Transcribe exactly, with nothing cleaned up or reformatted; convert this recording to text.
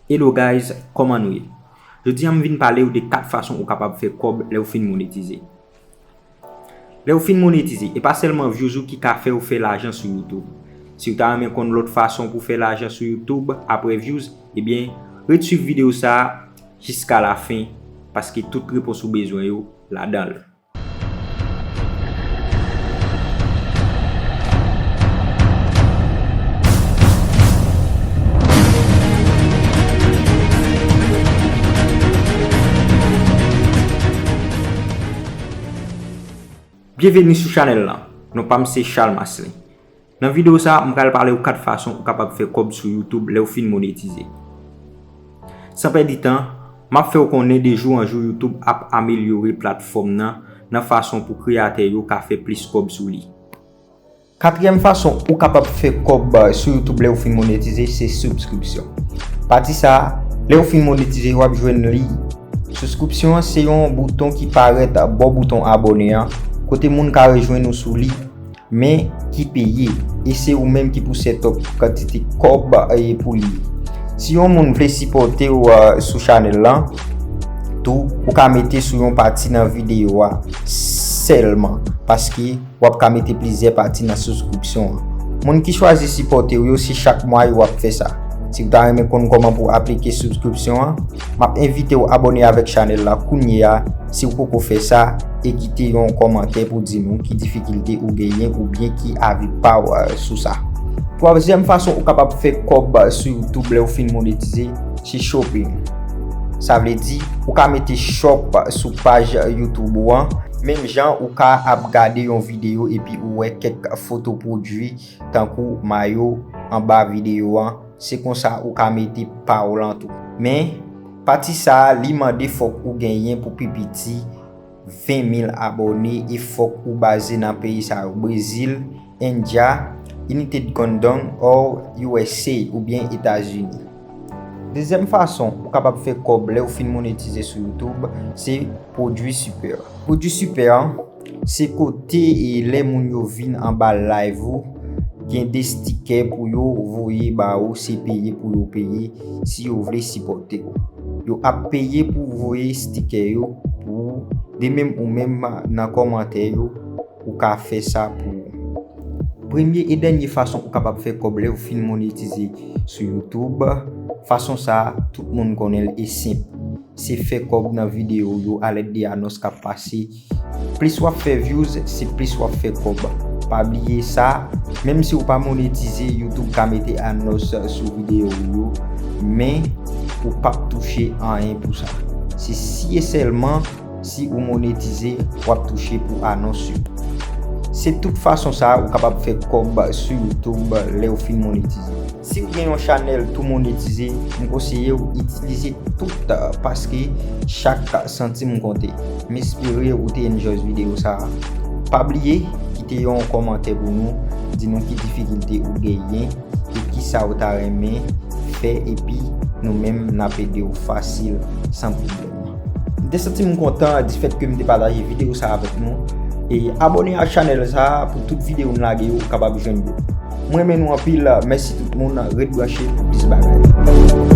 Hello guys, kòman nou ye? Jodi a m vin pale w de kat fason ou kapab fè kòb lè w fin monetize. Lè w fin monetize, e pa sèlman views ou ki ka fè w fè lajan sou YouTube. Si w ta renmen konn lòt fason pou fè lajan sou YouTube apre views, ebyen, ret swiv videyo sa a jiska lafen, paske tout repons ou bezwen yo ladan l. Byenveni sou chanèl lan. Non pa m se Charles Maslin. Nan videyo sa a, m pral pale w kat fason ou kapab fè kòb sou YouTube lè w fin monetize. San pèdi tan, m ap fè w konnen de jou an jou YouTube ap amelyore platfòm nan, nan fason pou kreyatè yo ka fè plis kòb sou li. Katriyèm fason ou kapab fè kòb sou YouTube lè w fin monetize, se souskripsyon. Pati sa a, lè w fin monetize, w ap jwenn li. Souskripsyon an se yon bouton ki parèt bò bouton abòne an, kote moun ka rejwenn ou sou li, men ki peye, e se ou menm ki pou set up kantite kòb, e, pou li. Si yon moun vle sipòte w, e, sou chanèl lan, tou, ou ka mete sou yon pati nan videyo a sèlman, paske w ap ka mete plizyè pati nan souskripsyon an. Moun ki chwazi sipòte w yo, se chak mwa yo ap fè sa. Si w ta renmen konn kòman pou aplike souskripsyon an, m ap envite w abòne avèk chanèl la kounye a, si w poko fè sa, e kite yon kòmantè pou di nou ki difikilte ou genyen oubyen ki avi pa w, e, sou sa. Twazyèm fason ou kapab fè kòb sou YouTube lè w fin monetize, se shopping. Sa vle di, ou ka mete shop sou paj YouTube ou an, menm jan ou ka ap gade yon videyo epi ou wè kèk foto pwodui tankou mayo anba videyo an, se konsa ou ka mete pa w lan tou. Men, pati sa a, li mande fòk ou genyen pou pi piti ven mil abòne e fòk ou baze nan peyi sa yo, Brezil, India, United Kingdom or U S A oubyen Etazini. Dezyèm fason ou kapab fè kòb lè w fin monetize sou YouTube, se pwodui sipè. Pwodui sipè an, se kote e lè moun yo vin anba live ou, gen de stikè pou yo voye ba ou, se peye pou yo peye si yo vle sipòte w. Yo ap peye pou voye stikè yo pou ou, de menm ou menm nan kòmantè yo, ou ka fè sa pou ou. Premye e dènye fason ou kapab fè kòb lè w fin monetize sou YouTube, fason sa a, tout moun konnen l e senp. Se fè kòb nan videyo yo alèd de anons k ap pase. Plis w ap fè views, se plis w ap fè kòb. Pa bliye sa, menm si w pa monetize, YouTube ka mete anons sou videyo w yo, men ou p ap touche anyen pou sa. Se si e sèlman si ou monetize, w ap touche pou anons yo. Se tout fason sa a ou kapab fè kòb sou YouTube lè w fin monetize. Si w gen yon chanèl tou monetize, m konseye w itilize tout, paske chak santim konte. M espere ou te enjoy videyo sa a. Pa bliye kite yon kòmantè pou nou, di nou ki difikilte ou genyen e kisa ou ta renmen fè, epi nou menm n ap ede w fasil, san pwoblèm. M te santi m kontan difèt ke m te pataje videyo sa avèk nou. E abòne ak chanèl sa pou tout videyo m lage yo ou kapab jwenn yo. Mwen renmen nou anpil, mèsi tout moun, ret branche pou plis bagay.